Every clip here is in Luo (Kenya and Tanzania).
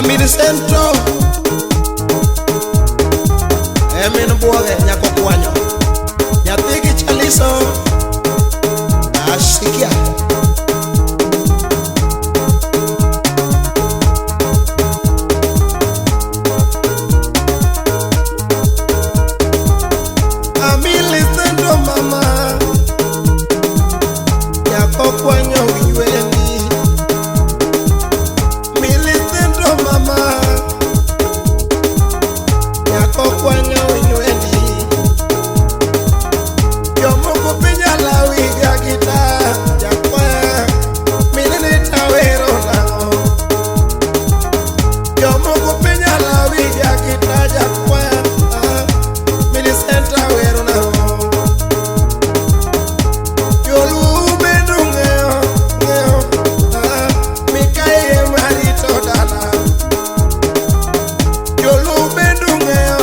Millicento emin buoge nyako kwanyo nyathi gi chaliso asikia. Millicento mama nyako kwanyo winyweni. Millicento mama nyako kwanyo winyweni. Jomoko piny alawi ga gita jakwaya minene tawero nang'o. Jomoko piny alawi ga gita jakwaya Millicent awero nang'o. Joluo bedo ng'eyo ng'eyo mikaye marito dala. Joluo bedo ng'eyo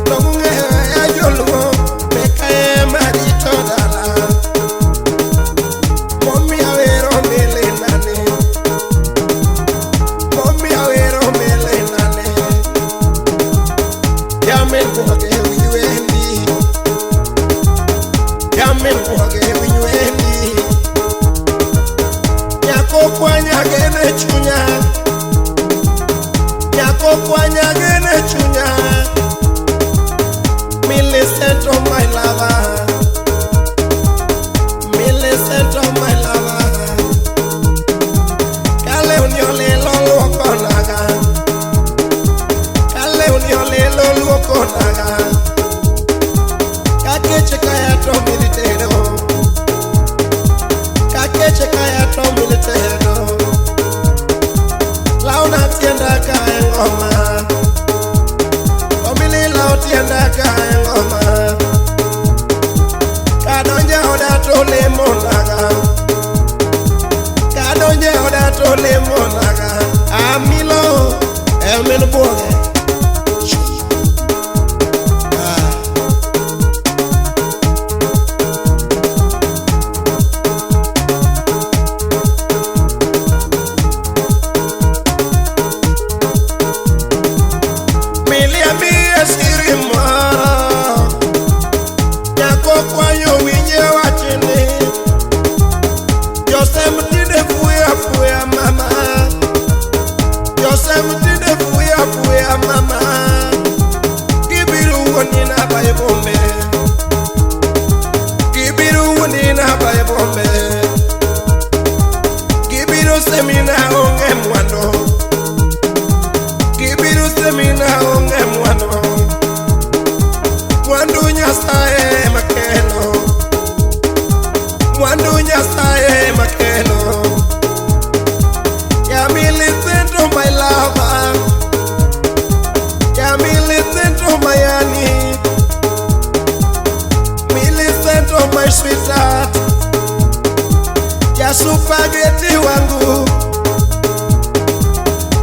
to gung'eyo ya joluo mikaye marito dala. Momiyo awero milinane, momiyo awero milinane. Yamin buoge winywendi, yamin buoge winywendi. Nyako kwanya gene chunya, nyako kwanya gene chunya. Millicent oh my lover, Millicent oh my lover. Kalewni olilo luoko naga, kalewni olilo luoko naga. Kakeche kaya to militedo, kakeche kaya to militedo. Launa tienda kae ngoma, omili lao tienda kae ngoma. Kadonje oda to lemo naga, kadonje oda to lemo naga. Amilo emin buoge. Miliambie siri moro, nyako kwanyo winje wachni. Josem tinde fuya fuya mama, Josem tinde fuya fuya mama. Gibiro wuondi na bae bombe, gibiro wuondi na bae bombe. Gibiro semina onge mwandu, gibiro semina onge mwandu. Mwandu Nyasaye makelo, mwandu Nyasaye makelo. Ya Millicent oh my lover, ya Millicent oh my honey, Millicent oh my sweetheart, ya supageti wangu,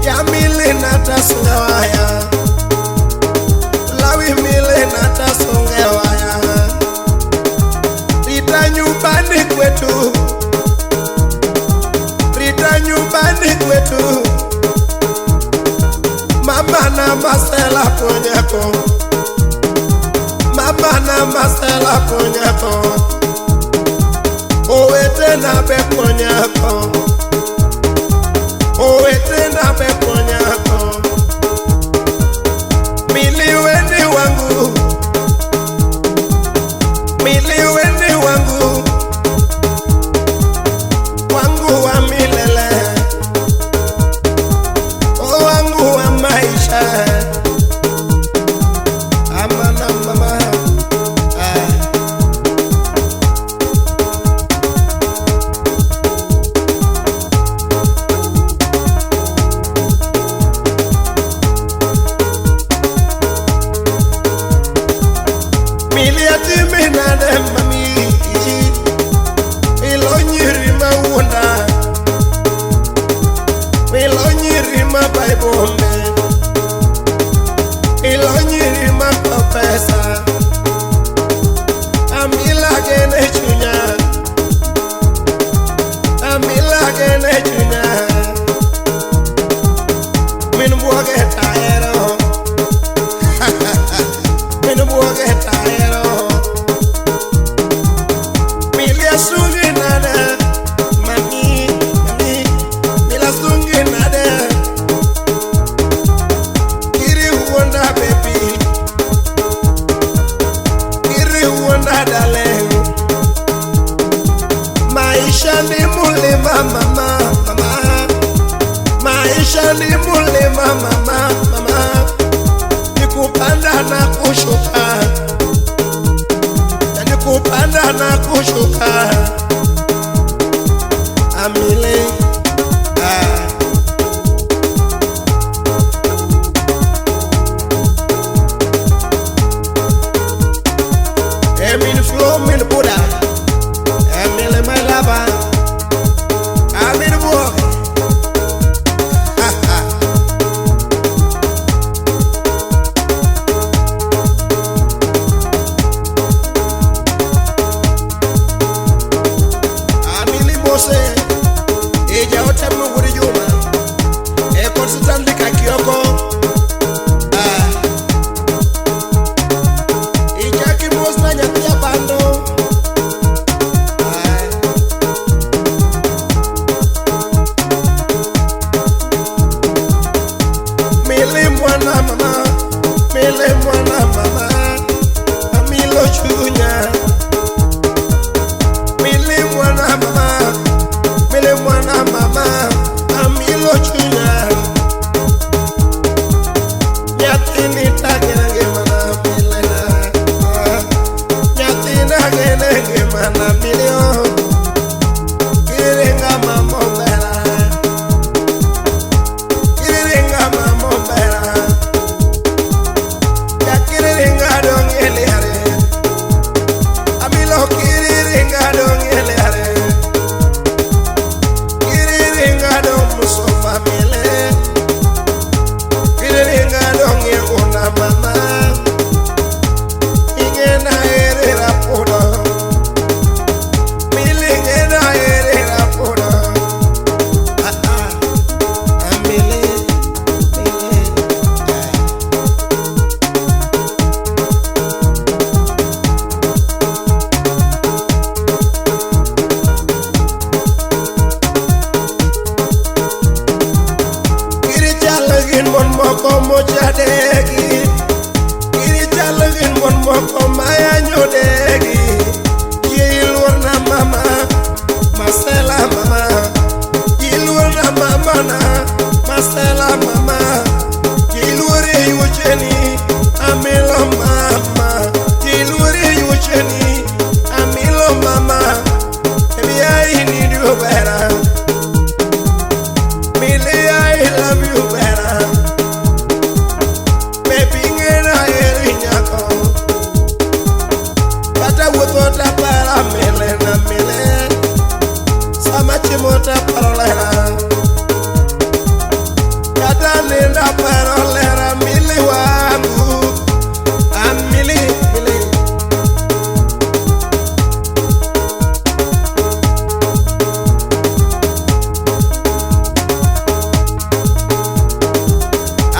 ya mili natasunga waya, lawi mili natasunga waya. Rita nyumbani kwetu, Rita nyumbani kwetu. Mama na masela ponyako, mama na masela ponyako. Owete na be ponyako, owete na be ponyako. Miliweni wangu, miliweni wangu, wangu wa milele, o wangu wa maisha. Amana mama. Miliati minade mami, mwana mama mama, nikupanda na kushuka, nikupanda na kushuka. Amile ah. Emin flow min Buddha, Emile my lover, Amin boy. Amili Mose, Eja ote Muguri Juma, Eko Stanley Kioko. Ah. Ijaki Mos na nyathi bando. Ah. Mili mwana mama, mili mwana mama, amilo chunya. Mili mwana mama, mili mwana mama, amilo chunya. Nyathini tagene mana milena, nyathina gene mana milio, kiringa mamombera, kiringa mamombera, ya kiringa dongeliare, amilo kiringa dongeliare, kiringa dong musofa mile. Kiringa donge una mama, ingena erera podo, milingena erera podo. Ah ah, amile, mile. Ah. Kiri chalagin mon moko mochadegi, kiri chalagin mon moko mayanyodegi. Yiluor na mama, masela mama, yiluor na mama na, masela mama. Yiluor e yucheni, amilo mama, yiluor e yucheni, amilo mama. Baby, I need you better. Millie, I love you better. Baby, ngena eri nyako. Kata wuotho tapara mile na mile. Sama chiemo taparo lera. Kata nindo aparo lera mili wangu. Ah, mili, mili.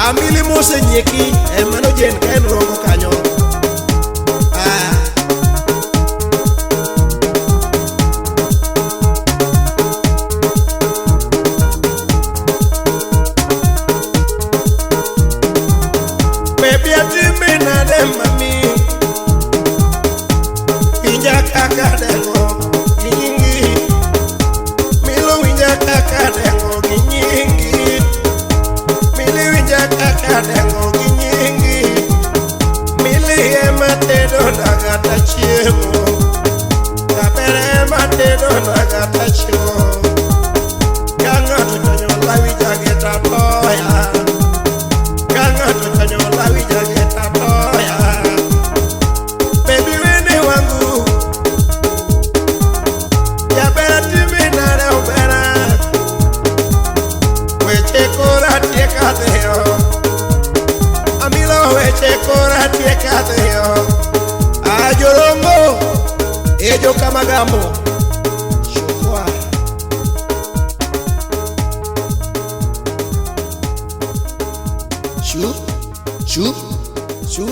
Amili mosenyieki ema nojen ka en rongo kanyo. Ah. Baby atimi nade mami, winja kaka dengo gi nyingi, milo winja kaka dengo gi nyingi, mili winja kaka dengo gi nyingi, mili ema tedo na kata chiemo, jaber ema tedo na kata chiemo, ka ng'ato chwanyo lawi jage tatoya. Ka ng'ato chwanyo lawi jage tatoya. Baby wene wangu, jaber atimi nade obera, weche kora tieka dhiyo, amilo weche kora tieka dhiyo. Ajorongo, ejo kamagambo, shukwa. Shu, shu, shu.